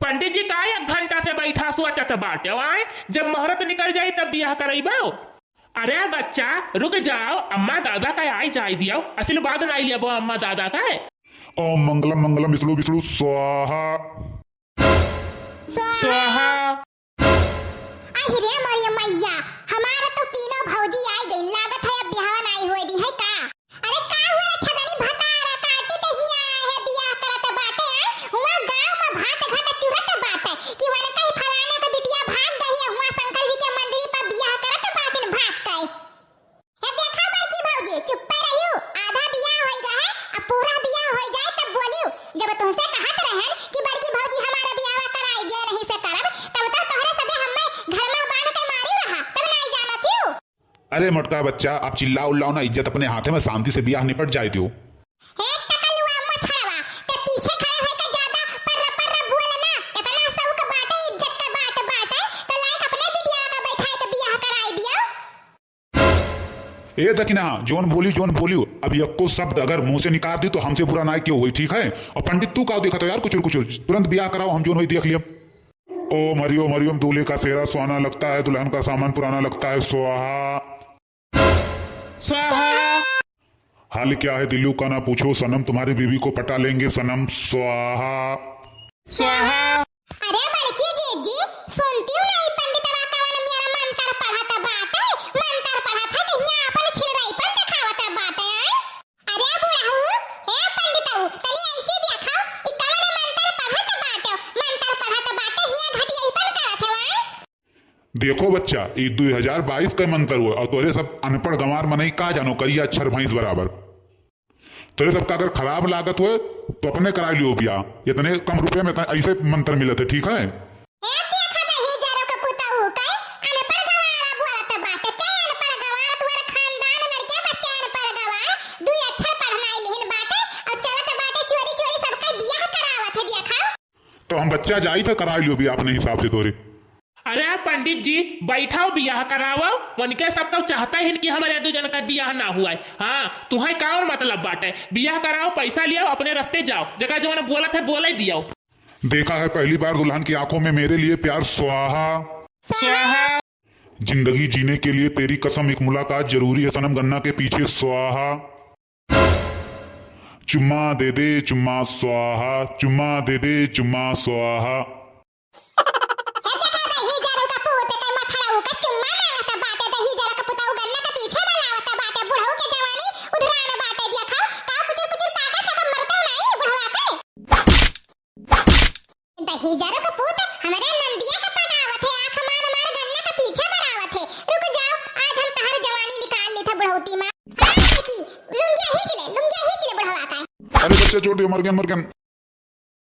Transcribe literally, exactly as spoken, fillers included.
पंडित जी का एक घंटा से बैठा सोचत बाटे, आए जब मुहूर्त निकल जाई तब बियाह करइबो। अरे बच्चा रुक जाओ, अम्मा दादा का आई जाए दियो, आशीर्वाद नाई लेबो अम्मा दादा का। ओम मंगलम मंगलम विष्णु विष्णु स्वाहा। स्वाहा। अहि रे मोरी मैया, हमार तो तीनों भौजी आई गई, लागत है अब बियाह नाई होए दी है का? अरे का हुआ रे छगनी भतारा, काटी के हियाँ आए है, बियाह करत बाटे, आए? हुआँ गाँव में भात घाट चुरत बाटे कि वनका ही फलाना के बिटिया भाग गई है, हुआँ शंकर जी के मंदिर पर बियाह करत बाटिन भाग के। ए देखा बड़की भौजी, चुप्पे रहियो, आधा बियाह होई गा है, अब पूरा बियाह होई जाए तब बोलियो। जब तुमसे कहत रहन कि बड़की भौजी हमारा बियाह कराई दे नहीं से करब, तब तो तोहरे सबे हम्मे घर में बांध के मारी रहा, तब नाई जानत हियो। अरे मोटका बच्चा, आप चिल्लाओ उल्लाओ ना, इज्जत अपने हाथे में, शांति से बियाह निपट जाए दियो। हे टकलुआ मछड़वा, ते पीछे खड़ा होके ज्यादा पर्र पर्र बोल ना, इतना शौक बाटे, इज्जत का बात बाटे, तो लायक अपने बिटिया का बैठाए के बियाह कराई दियो। ए दखिना, जोन बोली, जोन बोली, अब यक्को शब्द अगर मुंह से निकाल दी तो हमसे बुरा ना क्यों होई, ठीक है? और पंडित तू का देखत हो यार, कुचुर कुचुर, तुरंत बियाह कराओ, हम जोन होई देख लियब। ओम हरिओम हरिओम, दूल्हे का सेहरा सुहाना लगता है, दुल्हन का सामान पुराना लगता है, स्वाहा। स्वाहा। हाल क्या है दिल्लू का ना पूछो सनम, तुम्हारी बीवी को पटा लेंगे सनम, स्वाहा। स्वाहा। अरे बड़की जीजी, सुनती हूँ नहीं पंडितवा कवन मेरा मंत्र पढ़त बाटे, मंत्र पढ़त है कि हियाँ अपन छिलराईपन देखावत बाटे, आय? अरे बुढ़ऊ, ए पंडितऊ, तनी ऐसी देखो, ई कवन मंत्र पढ़त बाटे, मंत्र पढ़त बाटे, हियाँ घटियाईपन करत है, आय? देखो बच्चा, ई दुई हजार बाईस का मंत्र हुआ और तोरे सब अनपढ़ गंवार मनई का जानो करिया अक्षर भैंस बराबर। तोरे सबका अगर खराब लागत होए तो अपने करा लियो बियाह, इतने कम रुपये में त-, ऐसे मंत्र मिलत है, ठीक है? ए, देखा दही जरो के पुतऊ के अनपढ़ गंवारा बोलत बाटे, के अनपढ़ गंवार, तोहर खानदान लड़के बच्चे अनपढ़ गंवार, दुई अक्षर पढ़ना ही लिहिन बाटे, और चलत बाटे चोरी चोरी सबके बियाह करावत है, देखा। तो हम बच्चा जाई थे करा लियो बियाह अपने हिसाब से तोरे। अरे पंडित जी, बैठाओ, बियाह कराओ। उनके सब तो चाहते हैं कि हमारे दो जन का बियाह ना हुआ है। हाँ, तुम्हें कौन मतलब बाटे? बियाह कराओ, पैसा लियाओ, अपने रास्ते जाओ। जगह जवन बोलत है, बोले दियो। देखा है पहली बार दुल्हन की आंखों में मेरे लिए प्यार, स्वाहा। स्वाहा। जिंदगी जीने के लिए तेरी कसम, एक मुलाकात जरूरी है सनम, गन्ना के पीछे, स्वाहा। चुम्मा दे दे चुम्मा स्वाहा, चुम्मा दे दे चुम्मा स्वाहा। ए देखा दही जरो का पूत के मछड़ऊ के चुम्मा मांगत बाटे, दही जरो का पुतऊ गन्ना के पीछे बलावत बाटे, बुढ़ऊ के जवानी उधरान बाटे, देखा का कुचुर कुचुर ताकत है, मरता नहीं बुढ़वा के। दही जरो के पूत हमरे नंदिया के पटावत है, आँख मार मार गन्ना के पीछे बरावत है। रुक जाओ, आज हम तहर जवानी निकाल लेत है बुढ़ौती माँ। हाँ देखी, लुंगिया खींच ले, लुंगिया खींच ले बुढ़वा का। अरे बच्चा छोड़ दियो, मर गन, मर गन।